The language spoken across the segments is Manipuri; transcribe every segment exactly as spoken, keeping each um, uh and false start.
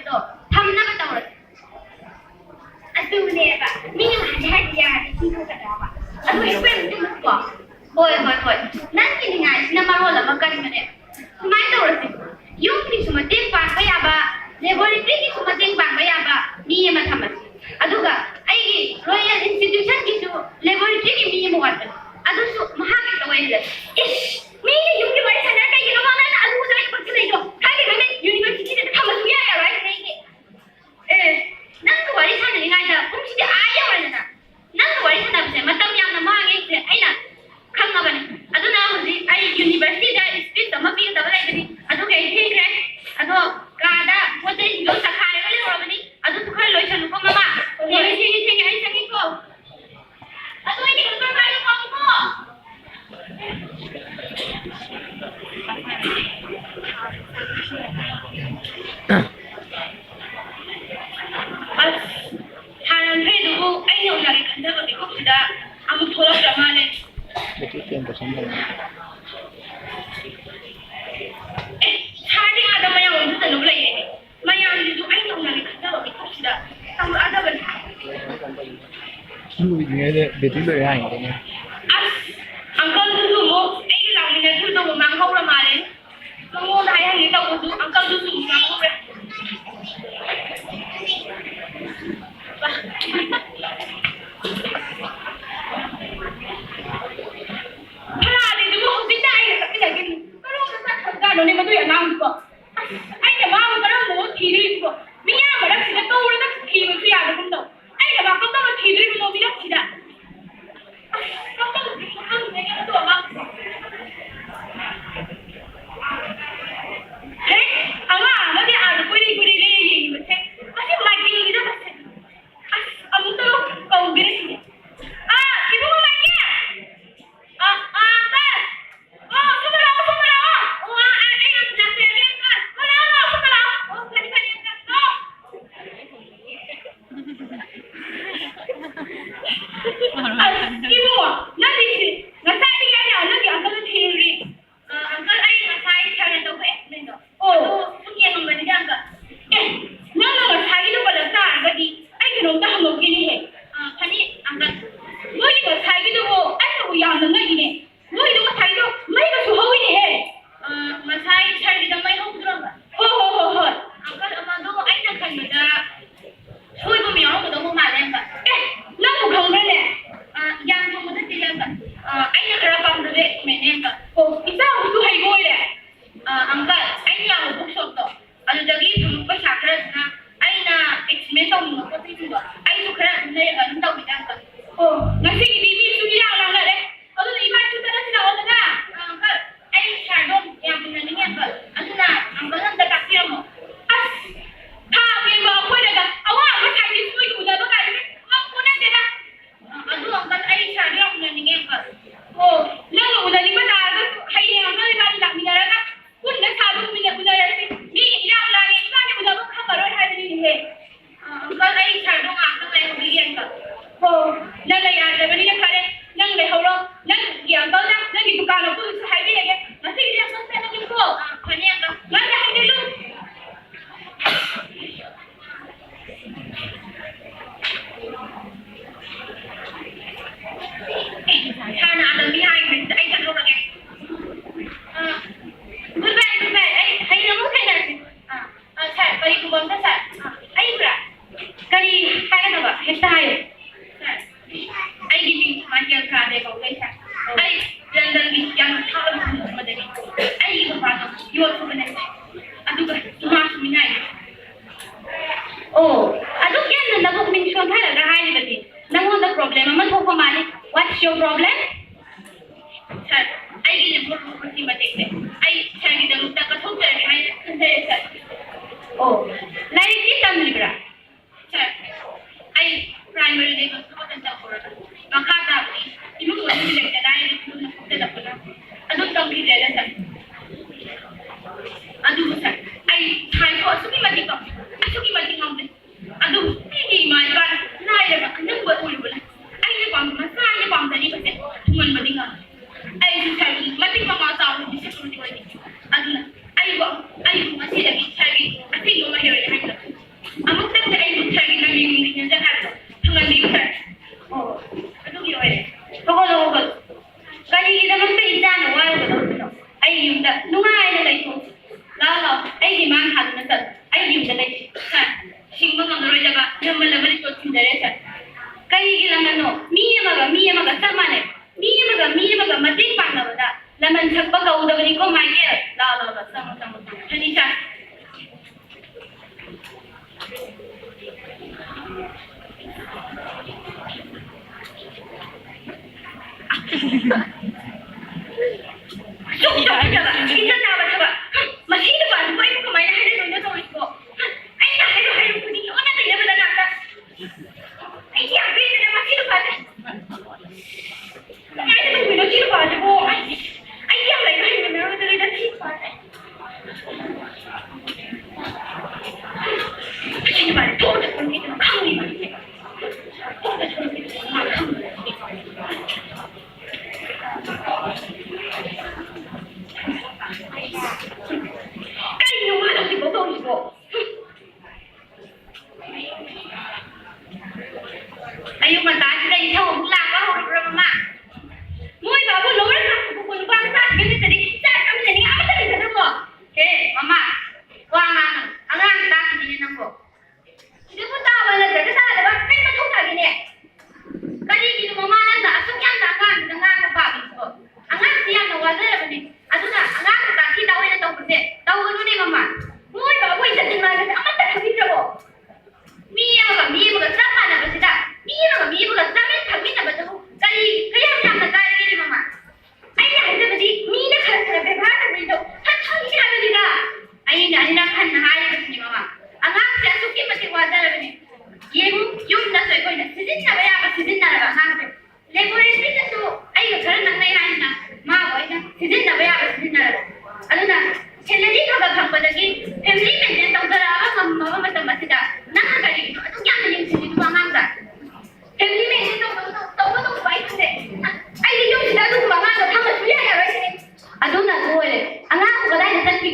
ꯊꯝꯅꯕ ꯇꯧꯔꯁꯤ꯫ ꯑꯗꯨꯅꯦꯕ ꯃꯤꯅ ꯍꯥꯏꯗꯤ ꯍꯥꯏꯗꯤ ꯌꯥꯔꯗꯤ ꯁꯤ ꯊꯣꯛꯀꯗ꯭ꯔꯕ? ꯑꯗꯨ ꯑꯩꯈꯣꯏ ꯑꯃꯨꯛ ꯆꯨꯝꯃꯛꯄꯣ? ꯍꯣꯏ, ꯍꯣꯏ, ꯍꯣꯏ꯫ ꯅꯪꯒꯤ ꯅꯤꯡꯉꯥꯏꯁꯤꯅ ꯃꯔꯣꯜ ꯑꯃ ꯀꯟꯕꯅꯦ꯫ ꯁꯨꯃꯥꯏꯅ ꯇꯧꯔꯁꯤ, ꯌꯨꯝꯒꯤꯁꯨ ꯃꯇꯦꯡ ꯄꯥꯡꯕ ꯌꯥꯕ, ꯂꯦꯕꯣꯔꯦꯇꯔꯤꯒꯤꯁꯨ ꯃꯇꯦꯡ ꯄꯥꯡꯕ ꯌꯥꯕ ꯃꯤ ꯑꯃ ꯊꯝꯃꯁꯤ꯫ ꯑꯗꯨꯒ ꯑꯩꯒꯤ ꯔꯣꯌꯦꯜ ꯏꯟꯁꯇꯤꯇ꯭ꯌꯨꯁꯟꯒꯤꯁꯨ ꯂꯦꯕꯣꯔꯦꯇꯔꯤꯒꯤ ꯃꯤ ꯑꯃ ꯋꯥꯠꯄꯅꯦ꯫ ꯑꯗꯨꯁꯨ ꯃꯍꯥꯛ ꯍꯦꯛꯇ ꯑꯣꯏꯍꯜꯂꯁꯤ꯫ ꯏꯁ! ꯃꯤꯒꯤ ꯌꯨꯝꯒꯤ ꯋꯥꯔꯤ ꯁꯥꯟꯅꯔ ꯀꯩꯒꯤꯅꯣ ꯃꯥ ꯅꯪꯅ ꯑꯗꯨ ꯎꯗ꯭ꯔꯒ ꯄꯛꯁꯤꯜꯂꯛꯏꯗꯣ? ꯈꯪꯗꯦ, ꯈꯪꯗꯦ, ꯌꯨꯅꯤꯚꯔꯁꯤꯇꯤꯗ ꯊꯝꯕ ꯁꯨꯡꯌꯥ ꯌꯥꯔꯣꯏ ꯍꯥꯏꯁꯤꯅꯦ ꯑꯩꯗꯤ꯫ ꯑꯦ, ꯅꯪꯒ ꯋꯥꯔꯤ ꯁꯥꯟꯅꯔꯤꯉꯩꯗ ꯄꯨꯡꯁꯤꯗꯤ ꯑꯥ ꯌꯧꯔꯦꯗꯅ꯫ ꯅꯪꯒ ꯋꯥꯔꯤ ꯁꯥꯟꯅꯕꯁꯦ ꯃꯇꯝ ꯌꯥꯝꯅ ꯃꯥꯡꯉꯦ ꯁꯦ ꯑꯩꯅ ꯈꯪꯉꯕꯅꯦ꯫ ꯑꯗꯨꯅ ꯍꯧꯖꯤꯛ ꯑꯩ ꯌꯨꯅꯤꯚꯔꯁꯤꯇꯤꯗ ꯁ꯭ꯄꯤꯆ ꯑꯃ ꯄꯤꯒꯗꯕ ꯂꯩꯕꯅꯤ, ꯑꯗꯨꯒꯤ ꯑꯩ ꯊꯦꯡꯈ꯭ꯔꯦ꯫ ꯑꯗꯣ ꯀꯥꯗ ꯄꯣꯠ ꯆꯩꯁꯤꯡꯗꯣ ꯆꯈꯥꯏꯔꯒ ꯂꯩꯍꯧꯔꯕꯅꯤ, ꯑꯗꯨꯁꯨ ꯈꯔ ꯂꯣꯏꯁꯜꯂꯨꯀꯣ ꯃꯃꯥ꯫ ꯍꯣꯏ, ꯊꯦꯡꯉꯦ, ꯊꯦꯡꯉꯦ, ꯊꯦꯡꯉꯦ, ꯑꯩ ꯆꯪꯉꯦꯀꯣ꯫ ꯑꯗꯨ ꯑꯩꯗꯤ ꯀꯩꯅꯣ ꯇꯧꯔꯒ ꯑꯩ ꯄꯥꯎꯀꯣ꯫ ꯑꯁ, ꯍꯥꯟꯅ ꯊꯣꯛꯏꯗꯨꯕꯨ ꯑꯩꯅ ꯎꯅꯒꯦ ꯈꯟꯖꯕ ꯃꯤꯀꯨꯞꯁꯤꯗ ꯑꯃꯨꯛ ꯊꯣꯛꯂꯛꯇ꯭ꯔ ꯃꯥꯜꯂꯦ꯫ ꯕꯦꯇ꯭ꯔꯤ ꯇꯦꯟ ꯄꯥꯔꯁꯦꯟ ꯂꯩꯔꯦ꯫ ꯑꯦ, ꯁꯥꯔꯗꯤ ꯑꯥꯗ ꯃꯌꯥꯝ ꯑꯃ ꯆꯠꯅꯕ ꯂꯩꯔꯦꯅꯦ꯫ ꯃꯌꯥꯝꯁꯤꯁꯨ ꯑꯩꯅ ꯎꯅꯒꯦ ꯈꯟꯖꯕ ꯃꯤꯀꯨꯞꯁꯤꯗ ꯇꯧꯔꯛꯑꯗꯕꯅꯤ꯫ ꯂꯣꯏꯗ꯭ꯔꯤꯉꯩꯗ ꯕꯦꯇ꯭ꯔꯤ ꯂꯣꯏꯔꯦ ꯍꯥꯏꯈꯤꯗꯣꯏꯅꯦ꯫ ꯑꯁ, ꯑꯪꯀꯜꯗꯨꯁꯨ ꯑꯃꯨꯛ ꯑꯩꯒꯤ ꯂꯥꯛꯃꯤꯟꯅꯈꯤꯕꯗꯣ ꯑꯃꯨꯛ ꯉꯥꯡꯍꯧꯔ ꯃꯥꯜꯂꯦ꯫ ꯃꯉꯣꯟꯗ ꯍꯥꯏꯍꯟꯒꯦ ꯇꯧꯕꯁꯨ ꯑꯪꯀꯜꯗꯨꯁꯨ ꯑꯃꯨꯛ ꯉꯥꯡꯍꯧꯔꯦ꯫ ꯐꯔꯥꯗꯤꯗꯨꯕꯨ ꯍꯧꯖꯤꯛꯇ ꯑꯩꯒ ꯆꯠꯃꯤꯟꯅꯈꯤꯕꯅꯤ꯫ ꯀꯔꯣꯝꯗ ꯆꯠꯈ꯭ꯔꯕꯖꯥꯠꯅꯣꯅꯦ ꯃꯗꯨꯏ ꯑꯉꯥꯡꯗꯨꯕꯣ? ꯑꯁ, ꯑꯩꯅ ꯃꯥꯕꯨ ꯀꯔꯝꯕꯅꯣ ꯊꯤꯗꯣꯏꯁꯤꯕꯣ? ꯃꯤꯌꯥꯝ ꯃꯔꯛꯁꯤꯗ ꯀꯧꯔꯒ ꯊꯤꯕꯁꯨ ꯌꯥꯗꯒꯨꯝ ꯇꯧ꯫ ꯑꯩꯅ ꯃꯥ ꯀꯔꯝꯕ ꯊꯤꯗꯣꯔꯤꯕꯅꯣ ꯃꯤꯔꯛꯁꯤꯗ? ꯑꯁ, ꯀꯝꯗꯧꯗꯣꯏꯅꯣ ꯈꯪꯗꯦꯅꯦ ꯃꯗꯨ ꯑꯉꯥꯡꯁꯦ꯫ ꯍꯦ, ꯑꯉꯥꯡ ꯑꯃꯗꯤ ꯑꯥꯗ ꯀꯣꯏꯔꯤ ꯀꯣꯏꯔꯤ ꯂꯩꯔ ꯌꯦꯡꯉꯤꯕꯁꯦ꯫ ꯃꯁꯤ ꯃꯥꯏꯀꯩꯒꯤꯗ ꯃꯁꯦ꯫ ꯑꯁ, ꯑꯃꯨꯛꯇ ꯀꯧꯒꯦ ꯁꯤꯅꯦ꯫ ꯑꯥ, ꯏꯕꯨꯡꯉꯣ ꯃꯥꯏꯀꯩ! ꯑꯥ, ꯑꯥ, ꯑꯪꯀꯜ! ꯑꯣ, ꯁꯣꯝꯗ ꯂꯥꯛꯑꯣ, ꯁꯣꯝꯗ ꯂꯥꯛꯑꯣ! ꯑꯣ, ꯑꯥ, ꯑꯥ, ꯑꯩ ꯌꯥꯝ ꯂꯥꯛꯆꯔꯒꯦ, ꯑꯪꯀꯜ! ꯑꯣ, ꯂꯥꯛꯑꯣ, ꯂꯥꯛꯑꯣ, ꯁꯣꯝꯗ ꯂꯥꯛꯑꯣ! ꯑꯣ, ꯐꯅꯤ, ꯐꯅꯤ, ꯑꯪꯀꯜ! ꯑꯣ! ꯑꯁ, ꯏꯕꯨꯡꯉꯣ, ꯅꯪꯒꯤꯁꯤ ꯉꯁꯥꯏꯗꯒꯤ ꯑꯩꯅ ꯅꯪꯒꯤ ꯑꯩ ꯁꯥꯔꯒꯤꯗꯃꯛꯇ ꯀꯠꯊꯣꯛꯆꯔꯒꯦ ꯍꯥꯏꯅ ꯈꯟꯖꯔꯦ, ꯁꯥꯔ꯫ ꯑꯣ, ꯂꯥꯏꯔꯤꯛꯇꯤ ꯇꯝꯂꯤꯕ꯭ꯔꯥ? ꯁꯥꯔ, ꯑꯩ ꯄ꯭ꯔꯥꯏꯃꯔꯤꯗꯒꯤ ꯃꯈꯥ ꯇꯝꯊꯍꯧꯔꯒ ꯃꯈꯥ ꯇꯥꯕꯗꯤ ꯏꯃꯨꯡ ꯃꯅꯨꯡꯒꯤ ꯂꯩꯇ ꯂꯥꯏꯔꯒꯤ ꯐꯤꯕꯝꯅ ꯐꯠꯇꯗꯕꯅ ꯑꯗꯨꯝ ꯇꯝꯈꯤꯗ꯭ꯔꯦꯗ, ꯁꯥꯔ꯫ ꯑꯗꯨꯕꯨ, ꯁꯥꯔ, ꯑꯩ ꯁꯥꯏꯟꯁꯇꯣ ꯑꯁꯨꯛꯀꯤ ꯃꯇꯤꯛ ꯄꯥꯝꯖꯩ, ꯑꯁꯨꯛꯀꯤ ꯃꯇꯤꯛ ꯉꯥꯎꯖꯩ꯫ ꯑꯗꯨꯕꯨ ꯑꯩꯒꯤ ꯏꯃꯥ ꯏꯄꯥꯅ ꯂꯥꯏꯔꯕ ꯑꯅꯪꯕ ꯎꯔꯨꯕꯅ ꯑꯩꯅ ꯄꯥꯝꯕ, ꯃꯆꯥ ꯑꯩꯅ ꯄꯥꯝꯖꯔꯤꯕꯁꯦ ꯊꯨꯡꯍꯟꯕꯗꯤ ꯉꯝꯗꯦ꯫ ꯑꯩꯁꯨ ꯁꯥꯔꯒꯤ ꯃꯇꯤꯛ ꯃꯃꯥ ꯆꯥꯎꯕ ꯗꯤꯁꯤꯄ꯭ꯂꯤꯟ ꯑꯣꯏꯅꯤꯡꯉꯤ꯫ ꯑꯗꯨꯅ ꯑꯩꯕꯨ, ꯑꯩꯕꯨ ꯉꯁꯤꯗꯒꯤ ꯁꯥꯔꯒꯤ ꯑꯁꯦꯡꯕ ꯃꯍꯩꯔꯣꯏꯅꯤ ꯍꯥꯏꯅ ꯑꯃꯨꯛꯇꯪꯗ ꯑꯩꯕꯨ ꯁꯥꯔꯒꯤ ꯃꯃꯤꯡ ꯅꯤꯡꯁꯤꯡꯖ ꯍꯥꯏꯕꯗꯣ ꯊꯨꯡꯍꯟꯕꯤꯌꯨ, ꯁꯥꯔ꯫ ꯑꯣ, ꯑꯗꯨꯒꯤ ꯑꯣꯏꯔꯦ꯫ ꯍꯧꯒꯠꯂꯣ, ꯍꯧꯒꯠꯂꯣ꯫ ꯀꯔꯤꯒꯤꯗꯃꯛꯇ ꯏꯆꯥꯅ ꯋꯥꯔꯨꯒꯗꯧꯔꯤꯕꯅꯣ? ꯑꯩ ꯌꯨꯝꯗ ꯅꯨꯡꯉꯥꯏꯅ ꯂꯩꯊꯣꯛꯎ꯫ ꯂꯥꯛꯑꯣ, ꯂꯥꯛꯑꯣ, ꯑꯩꯒꯤ ꯃꯥꯡ ꯊꯥꯗꯨꯅ ꯆꯠꯂꯨ꯫ ꯑꯩ ꯌꯨꯝꯗ ꯂꯩ꯫ ꯁꯥꯔ, ꯁꯤꯡꯕ ꯉꯝꯂꯔꯣꯏꯗꯕ ꯂꯃꯟ ꯑꯃꯅꯤ ꯆꯣꯠꯁꯤꯟꯖꯔꯦ, ꯁꯥꯔ꯫ ꯀꯔꯤꯒꯤ ꯂꯃꯟꯅꯣ? ꯃꯤ ꯑꯃꯒ ꯃꯤ ꯑꯃꯒ ꯆꯞ ꯃꯥꯟꯅꯩ꯫ ꯃꯤ ꯑꯃꯒ ꯃꯤ ꯑꯃꯒ ꯃꯇꯦꯡ ꯄꯥꯡꯅꯕꯗ ꯂꯃꯟ ꯊꯛꯄ ꯀꯧꯗꯕꯅꯤꯀꯣ, ꯃꯥꯏꯀꯦꯜ꯫ ꯂꯥꯛꯑꯣ, ꯂꯥꯛꯑꯣ, ꯂꯥꯛꯑꯣ, ꯆꯪꯉꯣ, ꯆꯪꯉꯣ, ꯆꯪꯉꯣ꯫ ꯐꯅꯤ, ꯁꯥꯔ꯫ ꯁꯨꯛ ꯇꯧꯗꯕ, ꯁꯤꯗ ꯇꯥꯕ ꯊꯕꯛ꯫ ꯃꯁꯤ ꯅꯨꯄꯥꯁꯤꯕꯨ ꯑꯩꯕꯨ ꯀꯃꯥꯏꯅ ꯍꯥꯏꯅꯗꯣꯏꯅꯣ ꯇꯧꯔꯤꯁꯤꯕꯣ? ꯑꯩꯅ ꯍꯥꯏꯔꯨ ꯍꯥꯏꯔꯨ ꯈꯨꯗꯤꯡꯒꯤ ꯑꯣꯟꯅ ꯇꯩꯅꯕꯗ ꯉꯥꯛꯇ꯫ ꯑꯩꯗꯤ ꯌꯥꯝ ꯄꯦꯟꯗꯦꯗ ꯃꯁꯤ ꯅꯨꯄꯥꯁꯦ꯫ ꯀꯃꯥꯏꯅ ꯇꯧꯗꯣꯏꯅꯣ ꯁꯤ ꯅꯨꯄꯥꯁꯤꯕꯨ? ꯑꯩ, ꯑꯩꯗꯤ ꯌꯥꯝ ꯂꯩꯕ ꯍꯩꯅꯔꯔꯣꯏꯗꯧꯔꯤꯗ ꯁꯤ ꯅꯨꯄꯥꯁꯦ꯫ ꯁꯤ ꯅꯨꯄꯥꯁꯦ ꯊꯣꯛꯑꯒ ꯆꯠꯐꯝ ꯊꯣꯛꯇ꯭ꯔꯤꯗꯨꯅ ꯈꯪꯉꯤꯕ꯫ ꯊꯣꯛꯑꯒ ꯆꯠꯐꯝ ꯊꯣꯛꯇ꯭ꯔꯤꯗꯨꯅ ꯃꯥ ꯈꯪꯉꯤꯕ꯫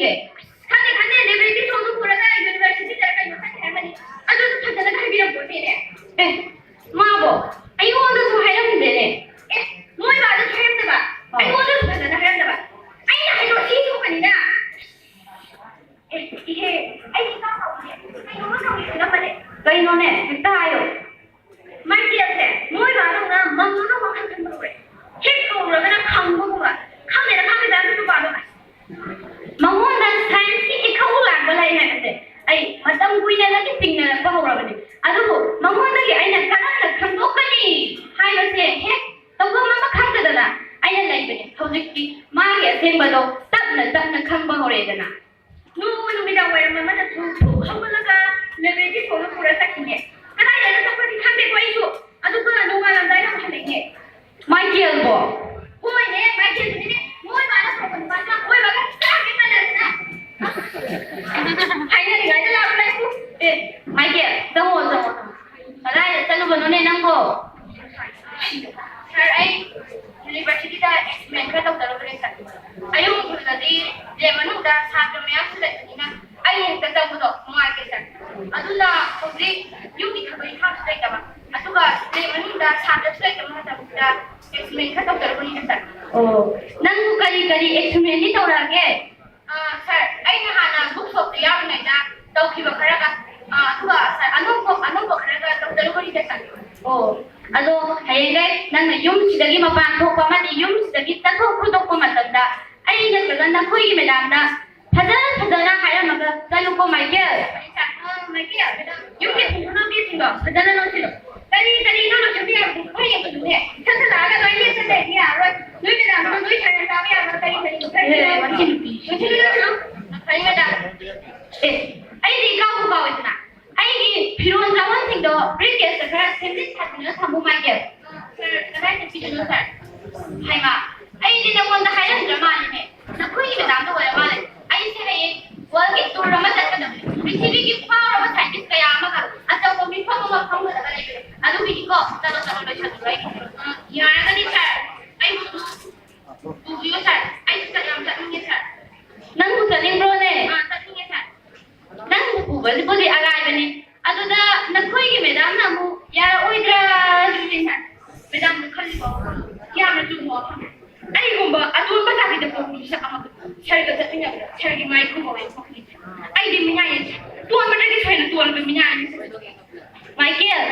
ꯈꯪꯗꯦ, ꯈꯪꯗꯦ, ꯂꯦꯕꯣꯔꯦꯇꯔꯤ ꯁꯣꯗꯨ ꯄꯨꯔꯒ ꯌꯨꯅꯤꯚꯔꯁꯤꯇꯤꯗ ꯀꯩꯅꯣ ꯈꯪꯗꯦ ꯍꯥꯏꯔꯝꯃꯅꯤ꯫ ꯑꯗꯨꯁꯨ ꯐꯖꯅ ꯍꯥꯏꯕꯤꯔꯝꯄꯣꯠꯇꯦꯅꯦ꯫ ꯑꯦ, ꯃꯥꯕꯣ ꯑꯩꯉꯣꯟꯗꯁꯨ ꯍꯥꯏꯔꯝꯗꯦꯅꯦ꯫ ꯑꯦ, ꯅꯣꯏ ꯕꯥꯗꯁꯨ ꯍꯥꯏꯔꯝꯗꯕ, ꯑꯥ꯫ ꯑꯩꯉꯣꯟꯗꯁꯨ ꯐꯖꯅ ꯍꯥꯏꯔꯝꯗꯕ꯫ ꯑꯩꯅ ꯍꯥꯏꯗꯣꯛꯑ ꯁꯤ ꯊꯣꯛꯄꯅꯤꯅ꯫ ꯑꯦ, ꯏꯍꯦ, ꯑꯩꯗꯤ ꯏꯀꯥꯎ ꯀꯥꯎꯏꯅꯦ꯫ ꯀꯩꯅꯣꯝꯃ ꯇꯧꯔꯦ ꯈꯜꯂꯝꯕꯅꯦ꯫ ꯀꯩꯅꯣꯅꯦ? ꯍꯦꯛꯇ ꯍꯥꯏꯌꯣ꯫ ꯃꯥꯏꯀꯦꯜꯁꯦ ꯅꯣꯏ ꯕꯥꯗꯧꯅ ꯃꯪꯗꯨꯅ ꯋꯥꯈꯜ ꯈꯟꯕ ꯍꯧꯔꯦ꯫ ꯍꯦꯛ ꯀꯧꯔꯒꯅ ꯈꯪꯕꯒꯨꯝꯕ꯫ ꯈꯪꯗꯦꯗ, ꯈꯪꯗꯦꯗ, ꯑꯗꯨ ꯅꯨꯄꯥꯗꯣ꯫ ꯃꯉꯣꯟꯗ ꯁꯥꯏꯟꯁꯀꯤ ꯏꯈꯧ ꯂꯥꯡꯕ ꯂꯩ ꯍꯥꯏꯕꯁꯦ ꯑꯩ ꯃꯇꯝ ꯀꯨꯏꯅꯗꯒꯤ ꯆꯤꯡꯅꯔꯛꯄ ꯍꯧꯔꯕꯅꯤ꯫ ꯑꯗꯨꯕꯨ ꯃꯉꯣꯟꯗꯒꯤ ꯑꯩꯅ ꯀꯔꯝꯅ ꯈꯪꯗꯣꯛꯀꯅꯤ ꯍꯥꯏꯕꯁꯦ ꯍꯦꯛ ꯇꯧꯐꯝ ꯑꯃ ꯈꯪꯗꯗꯅ ꯑꯩꯅ ꯂꯩꯕꯅꯦ꯫ ꯍꯧꯖꯤꯛꯇꯤ ꯃꯥꯒꯤ ꯑꯁꯦꯡꯕꯗꯣ ꯇꯞꯅ ꯇꯞꯅ ꯈꯪꯕ ꯍꯧꯔꯛꯑꯦꯗꯅ꯫ ꯅꯣꯡꯃ ꯅꯨꯃꯤꯗꯥꯡ ꯋꯥꯏꯔꯝ ꯑꯃꯗꯁꯨ ꯊꯣꯛ ꯍꯧꯒꯠꯂꯒ ꯂꯥꯏꯕ꯭ꯔꯦꯔꯤ ꯊꯣꯡꯗ ꯄꯨꯔ ꯆꯠꯈꯤꯅꯦ꯫ ꯀꯗꯥꯏꯗꯅꯣ ꯆꯠꯄꯗꯤ ꯈꯪꯗꯦꯀꯣ ꯑꯩꯁꯨ꯫ ꯑꯗꯨꯒ ꯅꯣꯡꯉꯥꯜꯂꯝꯗꯥꯏꯗ ꯑꯃꯨꯛ ꯍꯜꯂꯛꯏꯅꯦ꯫ ꯃꯥꯏꯀꯦꯜꯕꯣ? ꯍꯣꯏꯅꯦ, ꯃꯥꯏꯀꯦꯜꯗꯨꯅꯤꯅꯦ꯫ ꯃꯣꯏ ꯕꯥꯅ ꯄꯨꯔꯛꯄ ꯅꯨꯄꯥꯗꯨꯅ ꯃꯣꯏ ꯕꯥꯒ ꯆꯞ ꯍꯦꯛ ꯃꯥꯟꯅꯗꯅ꯫ ꯍꯥꯏꯅꯔꯤꯉꯩꯗ ꯂꯥꯛꯄ ꯂꯩꯀꯣ꯫ ꯑꯦ, ꯃꯥꯏꯀꯦꯜ, ꯆꯪꯉꯣ, ꯆꯪꯉꯣ, ꯆꯪꯉꯣ꯫ ꯀꯗꯥꯏꯗ ꯆꯠꯂꯨꯕꯅꯣꯅꯦ ꯅꯪꯕꯣ? ꯁꯥꯔ, ꯑꯩ ꯌꯨꯅꯤꯚꯔꯁꯤꯇꯤꯗ ꯑꯦꯛꯁꯄꯦꯔꯤꯃꯦꯟ ꯈꯔ ꯇꯧꯖꯔꯨꯕꯅꯦ, ꯁꯥꯔ꯫ ꯑꯌꯨꯛ ꯅꯨꯡꯊꯤꯜꯗꯗꯤ ꯂꯦꯞ ꯃꯅꯨꯡꯗ ꯁꯥꯇ꯭ꯔ ꯃꯌꯥꯝꯁꯨ ꯂꯩꯕꯅꯤꯅ ꯑꯩ ꯍꯦꯛꯇ ꯆꯪꯕꯗꯣ ꯅꯨꯡꯉꯥꯏꯇꯦ, ꯁꯥꯔ꯫ ꯑꯗꯨꯅ ꯍꯧꯖꯤꯛ ꯌꯨꯝꯒꯤ ꯊꯕꯛ ꯏꯪꯈꯥꯡꯁꯨ ꯂꯩꯇꯕ, ꯑꯗꯨꯒ ꯂꯦꯞ ꯃꯅꯨꯡꯗ ꯁꯥꯇ꯭ꯔꯁꯨ ꯂꯩꯇꯕ ꯃꯇꯝꯁꯤꯗ ꯑꯦꯛꯁꯄꯦꯔꯤꯃꯦꯟ ꯈꯔ ꯇꯧꯖꯔꯨꯕꯅꯤꯗ, ꯁꯥꯔ꯫ ꯑꯣ, ꯅꯪꯕꯨ ꯀꯔꯤ ꯀꯔꯤ ꯑꯦꯛꯁꯄꯦꯔꯤꯃꯦꯟꯗꯤ ꯇꯧꯔꯛꯑꯒꯦ? ꯑꯥ, ꯁꯥꯔ, ꯑꯩꯅ ꯍꯥꯟꯅ ꯕꯨꯛ ꯁꯣꯞꯇ ꯌꯥꯎꯔꯤꯉꯩꯗ ꯇꯧꯈꯤꯕ ꯈꯔꯒ, ꯑꯥ, ꯑꯗꯨꯒ, ꯁꯥꯔ, ꯑꯅꯧꯕ, ꯑꯅꯧꯕ ꯈꯔꯒ ꯇꯧꯖꯔꯨꯕꯅꯤꯗ, ꯁꯥꯔ꯫ ꯑꯣ, ꯑꯗꯣ ꯍꯌꯦꯡꯗꯩ ꯅꯪꯅ ꯌꯨꯝꯁꯤꯗꯒꯤ ꯃꯄꯥꯟ ꯊꯣꯛꯄ ꯑꯃꯗꯤ ꯌꯨꯝꯁꯤꯗꯒꯤ ꯆꯠꯊꯣꯛ ꯈꯣꯠꯇꯣꯛꯄ ꯃꯇꯝꯗ ꯑꯩ ꯅꯠꯇ꯭ꯔꯒ ꯅꯈꯣꯏꯒꯤ ꯃꯦꯗꯥꯝꯗ ꯐꯖꯅ ꯐꯖꯅ ꯍꯥꯏꯔꯝꯃꯒ ꯆꯠꯂꯨꯀꯣ, ꯃꯥꯏꯀꯦꯜ꯫ ꯁꯥꯔ, ꯑꯥ, ꯃꯥꯏꯀꯦꯜ, ꯌꯨꯝꯒꯤ ꯊꯣꯡꯗꯣ ꯂꯣꯟꯕꯤꯁꯤꯡꯗꯣ ꯐꯖꯅ ꯂꯣꯟꯁꯤꯜꯂꯣ꯫ ꯀꯔꯤ ꯀꯔꯤꯅꯣ ꯂꯣꯏꯁꯤꯟꯕ ꯌꯥꯕꯗꯤ ꯈꯔ ꯌꯦꯡꯁꯤꯜꯂꯨꯅꯦ꯫ ꯏꯊꯟꯇ ꯂꯥꯛꯑꯒ ꯂꯣꯏ ꯂꯦꯞꯇꯅ ꯂꯩꯕ ꯌꯥꯔꯔꯣꯏ꯫ ꯅꯣꯏ ꯃꯦꯗꯥꯝꯗꯣ ꯅꯣꯏ ꯁꯥꯏꯅ ꯆꯥꯕ ꯌꯥꯕ ꯀꯔꯤ ꯀꯔꯤꯅꯣ ꯈꯔ ꯌꯦꯡꯉꯣ꯫ ꯂꯣꯏꯁꯤꯜꯂꯨ, ꯂꯣꯏꯁꯤꯜꯂꯨ꯫ ꯐꯔꯦ, ꯃꯦꯗꯥꯝ꯫ ꯑꯦ, ꯑꯩꯗꯤ ꯏꯀꯥꯎꯕꯨ ꯀꯥꯎꯋꯦꯗꯅ꯫ ꯑꯩꯒꯤ ꯐꯤꯔꯣꯜ ꯆꯥꯔꯣꯟꯁꯤꯡꯗꯣ ꯕ꯭ꯔꯤꯐ ꯀꯦꯁꯇ ꯈꯔ ꯁꯦꯝꯖꯤꯟ ꯁꯥꯖꯤꯟꯅ ꯊꯝꯃꯨ, ꯃꯥꯏꯀꯦꯜ꯫ ꯁꯥꯔ, ꯀꯗꯥꯏ ꯆꯠꯄꯤꯗꯣꯏꯅꯣ, ꯁꯥꯔ? ꯍꯩꯃꯥ, ꯑꯩꯗꯤ ꯅꯉꯣꯟꯗ ꯍꯥꯏꯔꯝꯗ꯭ꯔ ꯃꯥꯜꯂꯤꯅꯦ꯫ ꯅꯈꯣꯏꯒꯤ ꯃꯦꯗꯥꯝꯗ ꯑꯣꯏꯔ ꯃꯥꯜꯂꯦ꯫ ꯑꯩꯁꯦ ꯍꯌꯦꯡ ꯋꯥꯔꯜꯒꯤ ꯇꯨꯔ ꯑꯃ ꯆꯠꯀꯗꯕꯅꯦ꯫ ꯄ꯭ꯔꯤꯊꯤꯕꯤꯒꯤ ꯐꯥꯎꯔꯕ ꯁꯥꯏꯟꯇꯤꯁ ꯀꯌꯥ ꯑꯃꯒ ꯑꯆꯧꯕ ꯃꯤꯐꯝ ꯑꯃ ꯐꯝꯒꯗꯕ ꯂꯩꯕꯅꯦ꯫ ꯑꯗꯨꯒꯤꯗꯤꯀꯣ, ꯆꯠꯂꯣ, ꯆꯠꯂꯣ, ꯂꯣꯏꯁꯜꯂꯨꯔꯣ ꯑꯩꯒꯤ꯫ ꯑ, ꯌꯥꯔꯒꯗꯤ ꯁꯥꯔ, ꯑꯩꯕꯨꯁꯨ ꯄꯨꯕꯤꯌꯨ ꯁꯥꯔ꯫ ꯑꯩꯁꯨ ꯆꯠ-, ꯌꯥꯝ ꯆꯠꯅꯤꯡꯉꯦ ꯁꯥꯔ꯫ ꯅꯪ ꯌꯥꯝꯅ ꯆꯨꯝꯕ ꯋꯥꯐꯝ꯫ ꯑꯩꯒꯨꯝꯕ ꯑꯇꯣꯟꯕ ꯖꯥꯇꯤꯗ ꯄꯣꯛꯄ ꯃꯤꯁꯛ ꯑꯃꯒ ꯁꯔꯒ ꯆꯠꯃꯤꯟꯅꯕꯗ ꯁꯔꯒꯤ ꯃꯥꯏꯈꯨꯕ ꯑꯣꯏꯅ ꯊꯣꯛꯈꯤ꯫ ꯑꯩꯗꯤ ꯃꯤꯅꯥꯏꯅꯦ꯫ ꯇꯣꯟꯕꯗꯒꯤ ꯁꯣꯏꯅ ꯇꯣꯟꯕ ꯃꯤꯅꯥꯏꯅꯤ꯫ ꯃꯥꯏꯀꯦꯜ,